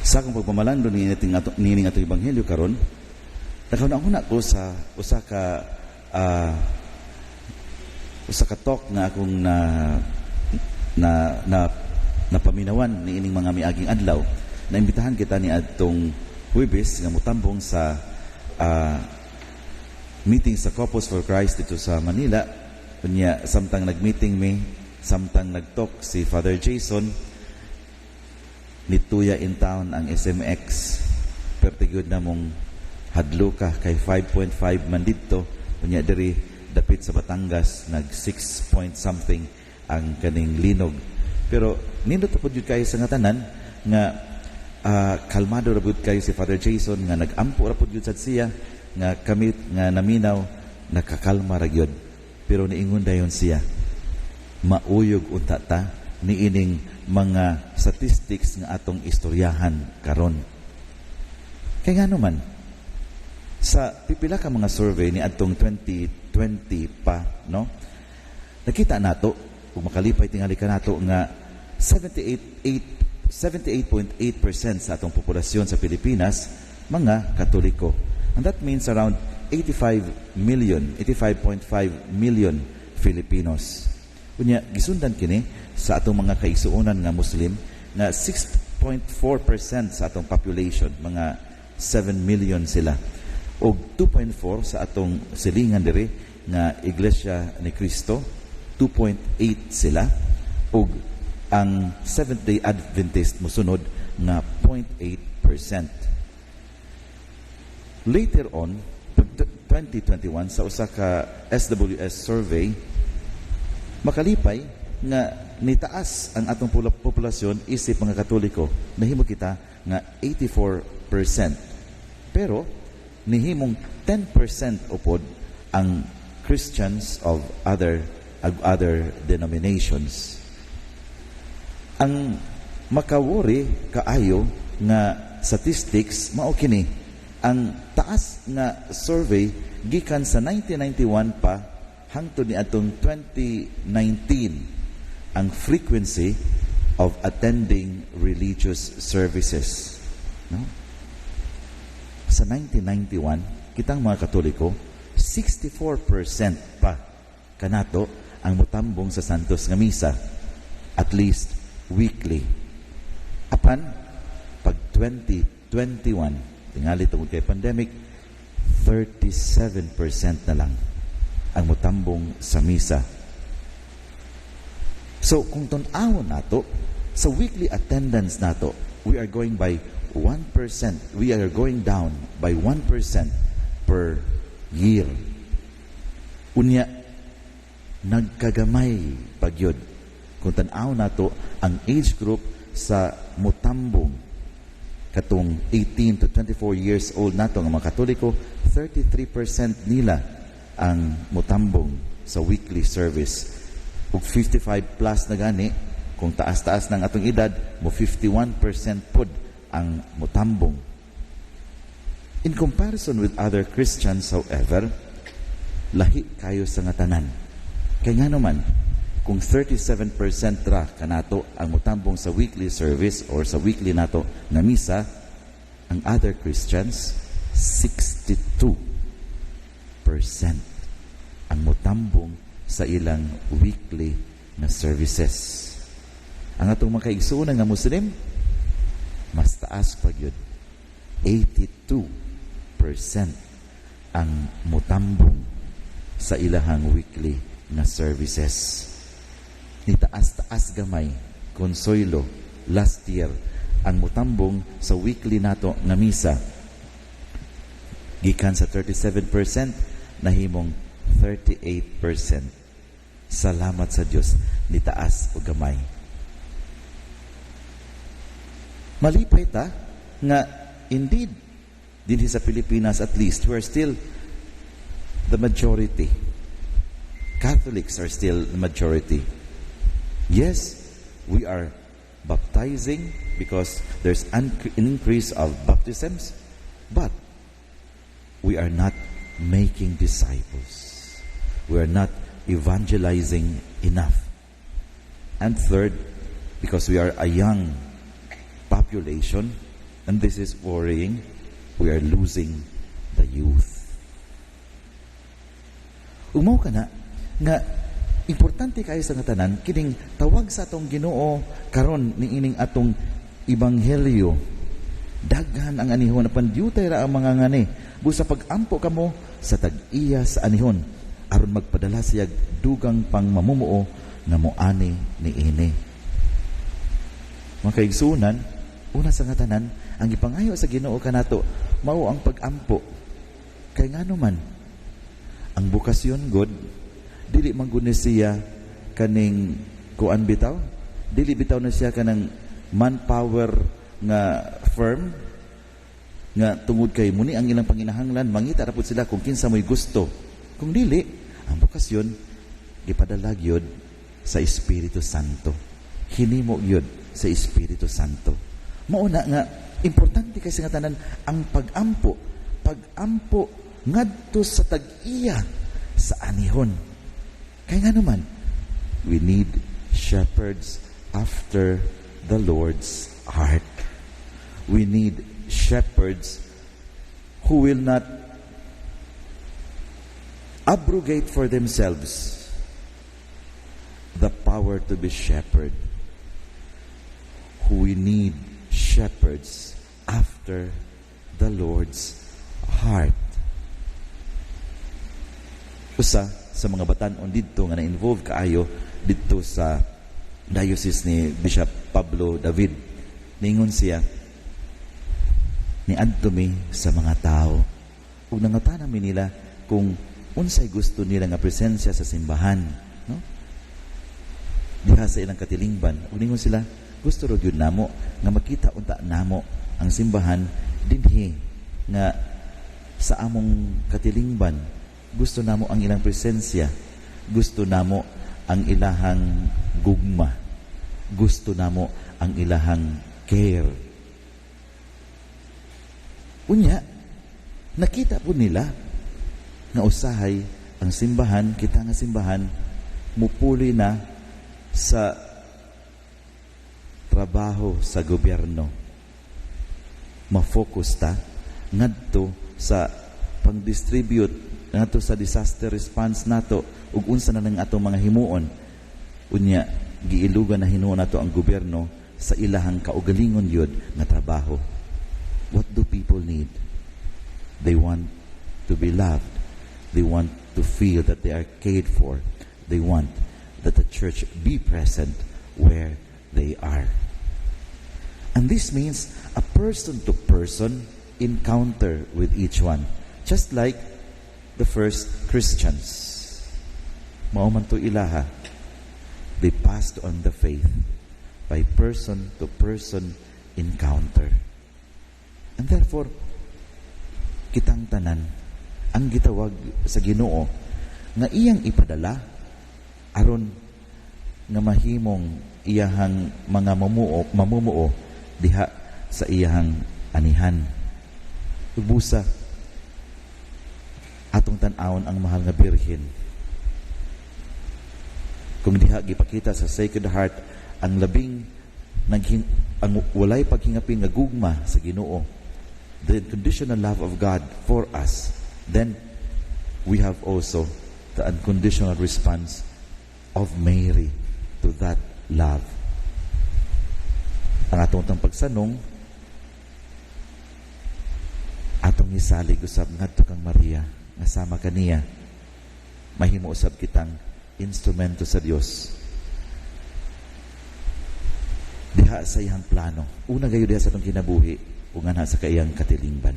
Sa akong pagpamalando niining atong ebanghelyo karon, nakahuna ko sa usa ka talk nga akong na na na napaminawan niining mga miaging adlaw. Naimbitahan kita ni adtong Huwebes nga mutambong sa meeting sa Couples for Christ dito sa Manila. Unya, samtang nag-meeting mi, samtang nag-talk si Father Jason, nituya in town ang SMX. Perti gyud na mong hadluka kay 5.5 man didto. Unya diri dapit sa Batangas, nag 6 point something ang kaning linog. Pero nindot pud gyud kayo sa nga tanan nga kalmado ra pud kayo si Father Jason, nga nag-ampo ra pud gyud sad siya nga kami nga naminaw nakakalma ra gyud. Pero niingon dayon siya, mauyog unta ta niining mga statistics nga atong istoryahan karon. Kay ngano man, sa pipila ka mga survey ni adtong 2020 pa, no? Nakita nato ug makalipay tingali kanato nga 78.8% sa atong populasyon sa Pilipinas mga Katoliko. And that means around 85 million, 85.5 million Filipinos. Unya gisundan kini sa atong mga kaigsuonan nga Muslim nga 6.4% sa atong population, mga 7 million sila. Og 2.4 sa atong silingan diri nga Iglesia ni Cristo, 2.8 sila. Og ang Seventh-day Adventist mosunod nga 0.8%. Later on, pag 2021, sa usa ka SWS survey, makalipay nga nitaas ang atong populasyon isip mga Katoliko. Nahimo kita nga 84%. Pero nihimong 10% upod ang Christians of other denominations. Ang makawori kaayo nga statistics mao kini ang taas nga survey gikan sa 1991 pa hangtod ni atong 2019, ang frequency of attending religious services, no? Sa 1991, kitang mga Katoliko, 64% pa kanato ang mutambong sa Santos nga Misa at least weekly. Apan pag 2021, tingali tungod kay pandemic, 37% na lang ang mutambong sa misa. So kung tun-awon nato sa weekly attendance nato, we are going by 1%. We are going down by 1% per year. Unya, nagkagamay pagyud kung tan-aw nato ang age group sa mutambong. Katong 18 to 24 years old nato nga mga Katoliko, 33% nila ang mutambong sa weekly service, ug 55 plus na gani, kung taas-taas ng atong edad mo, 51% pod ang mutambong. In comparison with other Christians, however, lahi kayo sa nga tanan. Kay ngano man, kung 37% ra kanato ang mutambong sa weekly service or sa weekly nato nga misa, ang other Christians, 62% ang mutambong sa ilang weekly na services. Ang atong mga kaigsuonan nga Muslim, mas taas pa gyud, 82% ang mutambong sa ilahang weekly na services. Nitaas-taas gamay konsoylo last year ang mutambong sa weekly nato nga misa, gikan sa 37% nahimong 38%. Salamat sa Dios, nitaas og gamay. Malipay ta nga indeed dinhi sa Pilipinas, at least, we're still the majority. Catholics are still the majority. Yes, we are baptizing because there's an increase of baptisms, but we are not making disciples. We are not evangelizing enough. And third, because we are a young population, And this is worrying. We are losing the youth. Ug mao kana nga importante kayo sa nga tanan kining tawag sa atong Ginoo karon niining atong ebanghelyo. Daghan ang anihon, apan diutay ra ang mangangani. Busa pag-ampo kamo sa tag-iya sa anihon aron magpadala siya dugang pang mamumuo nga moani niini. Mga kaigsuonan, una sa nga tanan, ang gipangayo sa Ginoo kanato mao ang pag-ampo. Kay ngano man ang bokasyon gud, dili man gud ni siya kaning kuan bitaw, dili bitaw na siya kanang manpower nga firm nga tungod kay muni ang ilang panginahanglan, mangita ra pud sila kung kinsa mo'y gusto. Kung dili, ang bokasyon gipadala gyud sa Espiritu Santo, hinimo gyud sa Espiritu Santo. Mao na nga importante kay sa nga tanan ang pag-ampo, pag-ampo ngadto sa tag-iya sa anihon. Kay nga naman, we need shepherds after the Lord's heart. We need shepherds who will not abrogate for themselves the power to be shepherd. Who we need shepherds after the Lord's heart. Usa sa mga batan-on didto nga na-involve kaayo didto sa diocese ni Bishop Pablo David. Ningon siya, niadto mi sa mga tao ug nangutana mi nila kung unsay gusto nila nga presensya sa simbahan, no, diha sa ilang katilingban. Ug ningon sila, gusto ra gyud namo nga makita unta namo ang simbahan dinhi nga sa among katilingban. Gusto namo ang ilang presensya, gusto namo ang ilahang gugma, gusto namo ang ilahang care. Unya, nakita po nila nga usahay ang simbahan, kita nga simbahan, mupuli na sa trabaho sa gobyerno. Ma-focus ta ngadto sa pang-distribute, ngadto sa disaster response nato ug unsa na nang atong mga himuon. Unya, giilugan na hinuon nato ang gobyerno sa ilahang kaugalingon yun nga trabaho. What do people need? They want to be loved. They want to feel that they are cared for. They want that the church be present where they are. And this means a person-to-person encounter with each one. Just like the first Christians. Mao man to ilaha. They passed on the faith by person-to-person encounter. And therefore, kitang tanan ang gitawag sa Ginoo nga iyang ipadala aron nga mahimong iyahang mga mamumuo diha sa iyahang anihan. Busa atong tan-awon ang Mahal nga Birhen. Kung diha gipakita sa Sacred Heart ang labing naghing, ang walay paghingapin nga gugma sa Ginoo, the unconditional love of God for us, then we have also the unconditional response of Mary to that love. Ang atong tang pagsanong, atong isalig usab ngadto kang Maria nga sama kaniya mahimo usab kitang instrumento sa Dios diha sa iyang plano. Una gayo diha sa atong kinabuhi ug nganha sa kaiyang katilingban.